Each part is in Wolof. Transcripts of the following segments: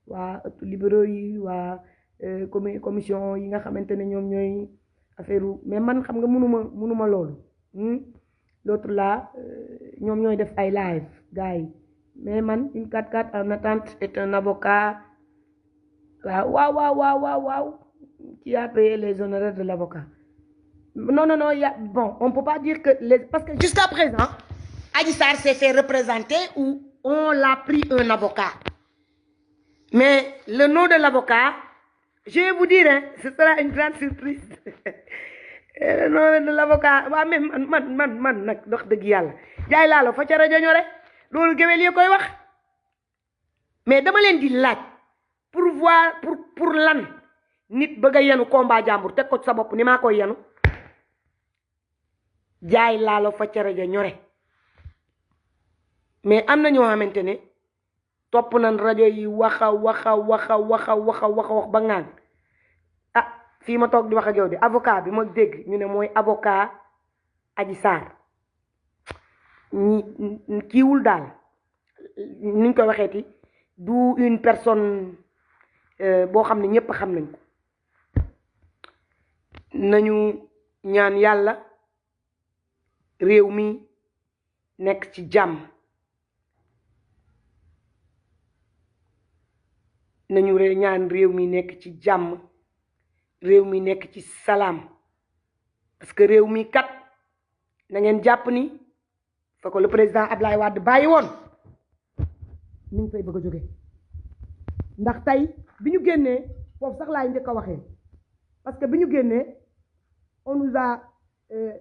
waa ëttu libéraux yi waa commission yi nga xamante ne ñoom ñooy affaire mais man xam nga mënuma loolu l'autre là ñoom ñooy def ay live gars yi mais man une 4x4 en attente est un avocat waaw qui a payé les honoraires de l'avocat. Non, bon, on ne peut pas dire que... parce que jusqu'à présent, Adji Sarr s'est fait représenter ou on l'a pris un avocat. Mais le nom de l'avocat, je vais vous dire, hein, ce sera une grande surprise. Le nom de l'avocat, même man, nak dox deug yalla. Jaay la fa ca rajo ñore, lolu gewel yi koy wax. Mais dama len di laaj pour voir pour lan nit bëgg yenu combat jambour tek ko sa bop ni ma koy yenu. Jaay laalo fa ca rajo ñore mais am na ñoo xamante ne topp nañ rajo yi wax ba ngaan ah fii ma toog di wax ak yow de avocat bi ma dégg ñu ne mooy avocat Adji Sarr kiiwul daal niñ koy waxeeti du une personne boo xam ne ñépp xam nañ ko nañu ñaan yàlla réew mi nekk ci jàmm nañu ñaan réew mi nekk ci jàmm réew mi nekk ci salaam parce que réew mi kat na ngeen jàpp ni fa ko le président Ablaye Wade bàyyi woon mi ngi fay bëgg a jóge ndax tey bi ñu génnee foofu sax laay njëkk a waxee parce que bi ñu génnee on nous a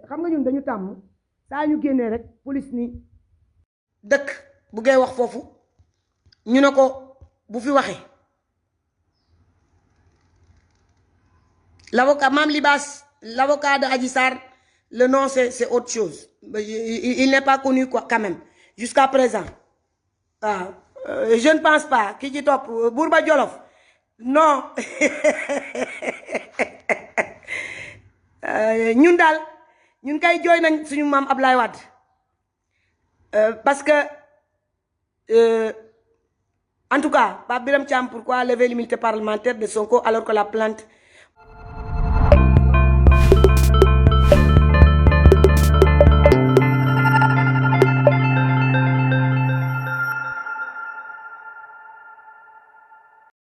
xam nga ñun dañu tàmm saa ñu génnee rek police ni dëkk bu ngay wax foofu ñu ne ko bu fi waxee l'avocat Mame Libasse l'avocat de Adji Sarr le nom c'est autre chose il n'est pas connu quoi quand même jusqu'à présent je ne pense pas ki ci topp Bourba Jolof non ñun daal ñun kay jooy nañ suñu maam Ablaye Wade parce que en tout cas Pape Birame Thiam pourquoi lever l'immunité parlementaire de Sonko alors que la plainte